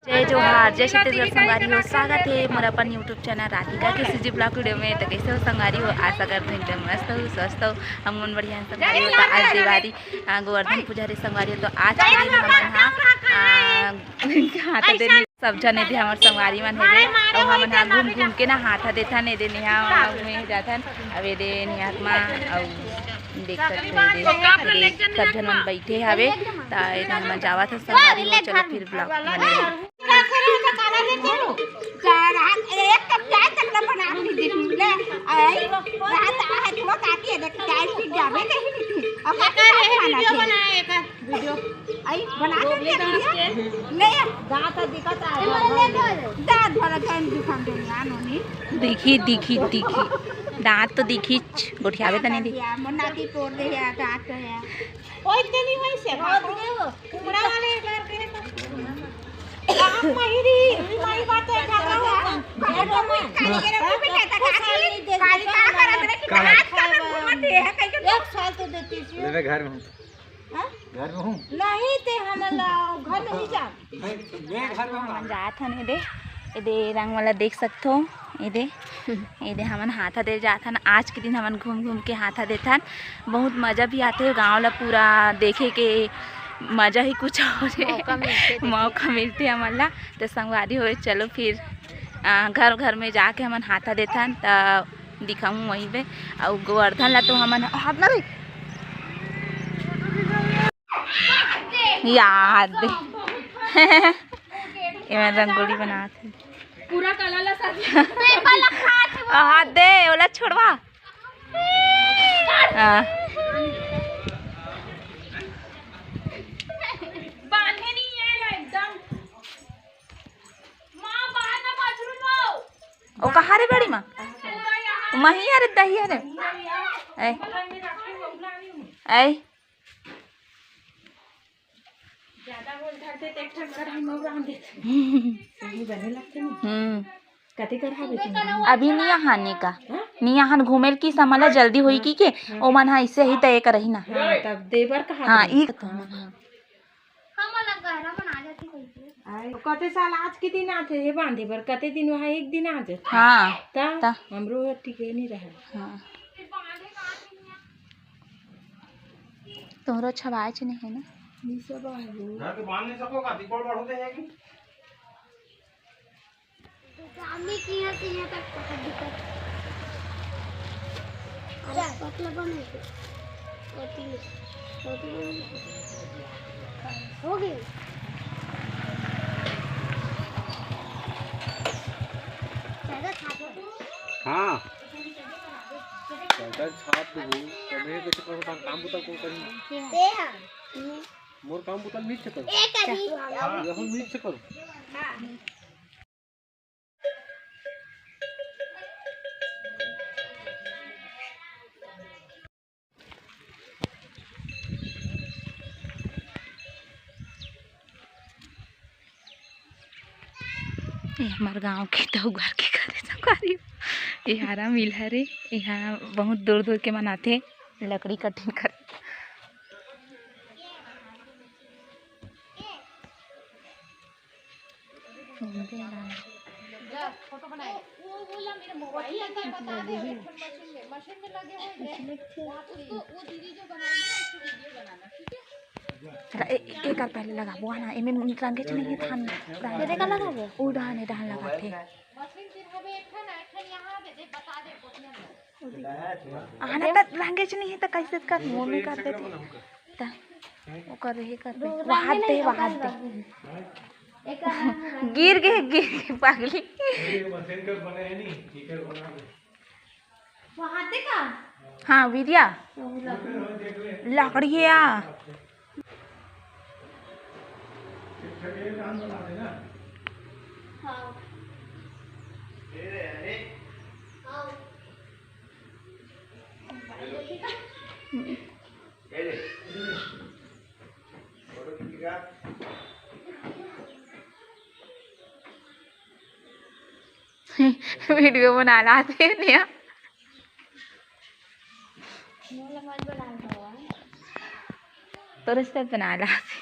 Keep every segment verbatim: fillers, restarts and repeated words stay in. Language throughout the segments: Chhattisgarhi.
जय जोहार, जय छत्तीसगढ़ संगवारी हो, स्वागत हे मोर अपन YouTube चैनल राधिका के CG vlog video में। तो कैसे हो संगवारी हो? आशा करत हों एकदम मस्त हो, स्वस्थ हो। हम मन बढ़िया हन संगवारी हो। तो आज देवारी, आ, गोवर्धन पूजा हरे संगवारी हो। तो आज के दिन हमन हा, आ, हाथ दे सब झन एदे हमर संगवारी मन हेबे, अउ हमन हा घूम घूम के ना हाथ देथन एदे नेहा में जाथन। अब एदे नेहा मा अउ देख सकत हो एदे, एदे सब झन मन बैठे हवे। त एदे हमन जावत हन संगवारी हो। चलो फिर vlog बने रहो। वीडियो बनाए एकर। वीडियो। आई, बना के गोभी दे डाल दिया। के। ले। दांत ह दिखत हे। दांत भर के दुकान दुनिया नोनी। दिखी, दिखी, दिखी। दांत तो दिखी, गोठियावे त नहीं दिखी। मोर नाती तोड़ दे हे, दांत हे। ओइ तेनी वही से, कुमड़ा वाले एक बार करे तो। कहाँ महिरी, माई बात है, क्या करो? काली के रखी बेटा, काली, काली का करत रे कि कहाँ? हाथ का घूमत हे, कहीं के एक साल तो देती थी। ले, मैं घर में हूँ। हाँ? घर में हूँ। नहीं ते हमन ला घर में नहीं जा। मैं, मैं घर में हूँ। हमन जात हन एदे, एदे रंग वाला देख सकथो, एदे, एदे हमन हाथा दे जात हन। आज के दिन हमन घूम घूम के हाथा देथन। बहुत मजा भी आथे गाँव ला पूरा देखे के, मजा ही कुछ और हे। मौका मिलथे देखे मौका मिलथे हमन ला। तो संगवारी हो, चलो फिर, आ, घर घर में जाके हमन हाथा देथन। त दिखाऊं वहीं पे। अउ गोवर्धन ला तो हमन हाथ ना रे याद दे। एमन रंगोली बनात हे। पूरा कलर ला साथ पेपर ला खात हे वो। हाथ दे, ओला छोड़वा। हाँ। बांधे नहीं है ना एकदम। माँ, बाहर ना बाथरूम हो। ओ कहाँ रे बड़ी माँ? पूरा यहाँ मही अरे दही अरे। ऐ। ऐ। ज्यादा बोल धरते तो एक ठन कढ़ाई में रांध देते। वही बने लगते हैं। हम्म। कते कर हवे तुम? अभी नहीं आहाने का। हाँ? नहीं आहान घूमेल की समला जल्दी होई की के? हाँ। ओ मन हा इसे ही तय करही ना। हाँ, तब देबर कहा हाँ, था? ई हाँ, हाँ। हमन ला गहरा बना जाती कहिके। आय, कते साल आज के दिन आथे, ये बांधे बर कते दिन वहाँ एक दिन आ जाथे। हाँ, त त। हमरो टिके नहीं रहे। हाँ। तोहरो छवाए च नहीं है ना? नहीं सब आहे वो। घर के बांध नहीं सको का? दिकोल बढ़ होते हैं कि? गामी किहाँ से यहाँ तक पकड़ दिक्कत। अरे, चल। पतला बने। रोटी में, रोटी में हो गई। ज्यादा छाप हो। हाँ। ज्यादा छाप देबू, तो मैं कैसे करूँ, काम, काम बुता को करूँ? ते हाँ। मोर काम बुता मीच से करूँ। एक अभी। हाँ, यहू मीच से करूँ। हाँ। ये हमर गांव के दऊ घर के घर हे संगवारी हो। ये हरा मिल हरे, यहाँ बहुत दूर दूर के मन आथे लकड़ी cutting करे। जा, फोटो बनाए। वो, वो बोला मेरे मोबाइल का बता दे, अभी मशीन में, मशीन में लगे हुए हैं। उसको, वो दीदी जो बनाएगी ना, उसको वीडियो बनाना, ठीक है? ए-, एक बार पहले लगा, वो है ना, एमे रंगेच नहीं है, थान तेरे का लगा वो? वो डाहन है, डाहन लगा थे। मशीन फिर हमें एक ठन, एक ठन यहाँ दे दे, बता दे, बोतल में। आना त लहंगे च नहीं है त कैसे कर मुंह में कर देते। त ओकर रहे कर दे। वहां दे, वहां दे। गिर गए, गिर गए पागली। वहां दे का? हाँ, वीरिया। लकड़ी है या? हाँ। वीडियो बना लाते हैं नया। तोरे से बना लाते।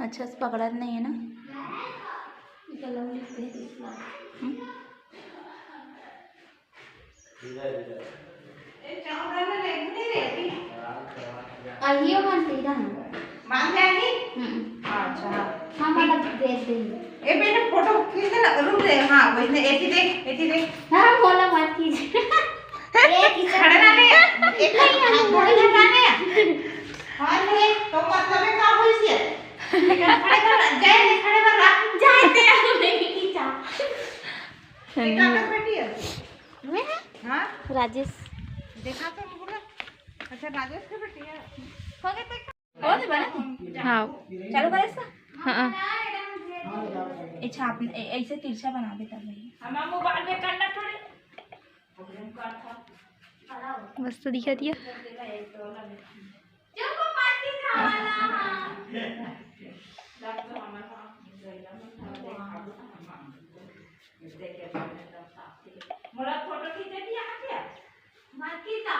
अच्छा से पकड़त नहीं है ना। हम्म। अहियो मन पीरा है। मान जाएगी? हम्म। अच्छा। हाँ, मतलब भेज देंगे। ए बेटा, फोटो खींच दे ना, रुक रे। हाँ, वही ने, एथी देख, एथी देख। हाँ, बोला मत कीजिए। ए, किचन खड़े रहने। एक नहीं, हम खड़े बोल रहने। हाँ, नहीं, तो मतलब है, का हुई से? खड़े कर, जय, खड़े कर, रख। जाए दे, हम नहीं खींचा। ये का कर बेटी है? मैं? हाँ? राजेश। देखा तो बोला। अच्छा, राजेश की बेटी है। हो गया, देख। हो गया बना? हाँ। चालू करे इसका? हाँ। ये छाप, ए-, ऐसे तिरछा बना दे तब वही। हमारा मोबाइल में करना थोड़े। मस्त दिखा दिया। मोला फोटो खींचे दिया क्या? मत खींचा।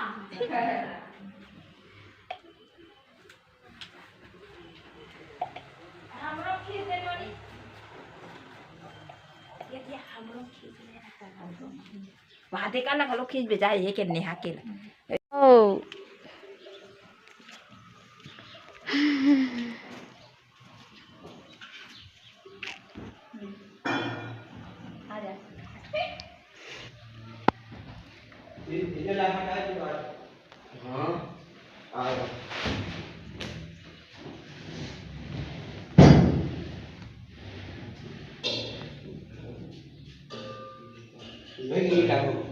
हमरो खींच दे तोरी। ये, ये हमरो खींच ले। बादे का ना घलो खींच बे जाए, ये के नेहा के ला। ओ। आ जा। हाँ, आ जा। नहीं, ये डालो।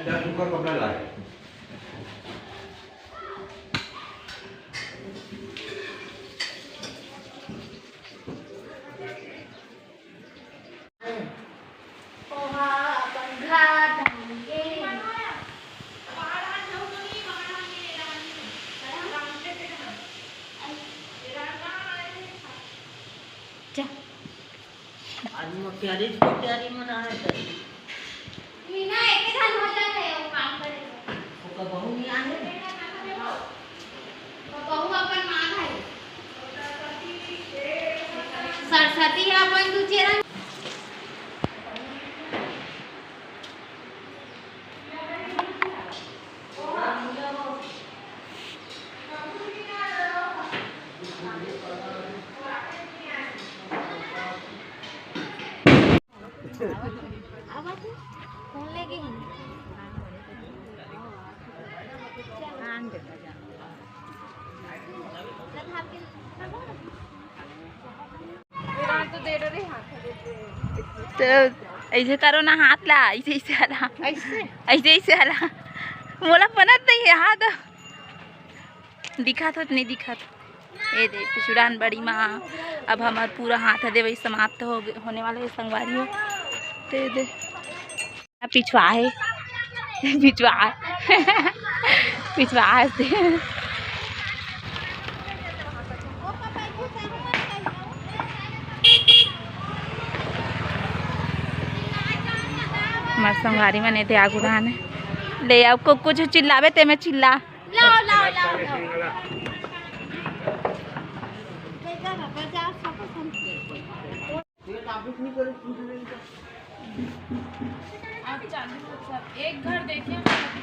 दस ऊपर कपड़ा लाए। ओहा अपन घर धान के। जा। आज मोर तैयारी, तैयारी मना है तो। मीना एक ही धान हो जाता है, वो काम करे। ओकर बहू नहीं आने। बहू अपन माँ भाई। सरस्वती है अपन दू चेरा। अब तू फोन लेके ही। चल, आन दे। चल, हाथ के, विराट तो दे रहे हाथ। तो ऐसे करो ना हाथ ला, ऐसे, ऐसे हला, ऐसे? ऐसे, ऐसे हला। मोला बनत नहीं है हाथ। दिखात होत नहीं दिखात। ए दे, पिछुड़ान बड़ी माँ, अब हमार पूरा हाथ ह देवई समाप्त हो गे-, होने वाला है संगवारी हो। ते दे। पिछवा है। पिछवा। पिछवा है। हमार संगवारी मन एदे आगू डहान हे। ले, अब को कुछ चिल्लावे ते में चिल्ला। लाओ, लाओ, लाओ, लाओ। आप चालू हो, सब एक घर देखे,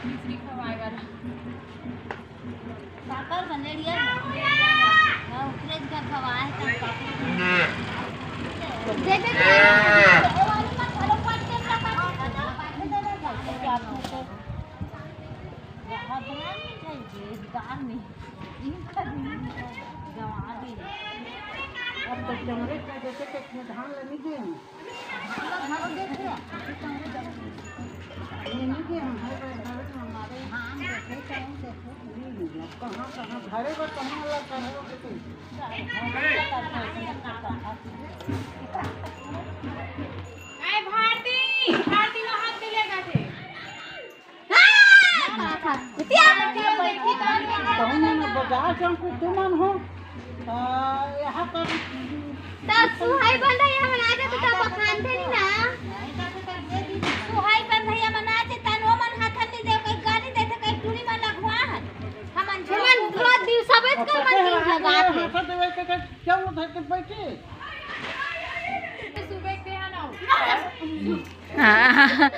तीसरी खवाए वाला। पापड़ बनेलिया ना? हाँ, ओकरे घर खवाए त पापड़। दे दे, दे। अब तो जमरे का जैसे के धान ल नहीं दे। धान ल घलो देथे। ये नहीं दे, हम घर पर, घर में हमारे धान देथे, चाउर देथे। नहीं, नहीं, अब कहाँ, कहाँ, घरे पर कहाँ अलग कर रहे हो बेटे? ए भारती, भारती वहाँ चले गए थे। कहूँ ना बजार जाऊँ कुछ तुमन हो। आ, यहाँ पर त सुहाई बंधैया मन आ जाथे त बखानथे नहीं ना। सुहाई बंधैया मन आ जाथे त ओमन हाथ नहीं दे, कोई गाली देथे, कोई टूरी मन लगवा हन। हमन हमन रोज दिन सबेच कर मन दिन लगाथे। हाथ देवे के, के क्यों उधर के बैठे? सुबह के यहाँ ना हो। हाँ।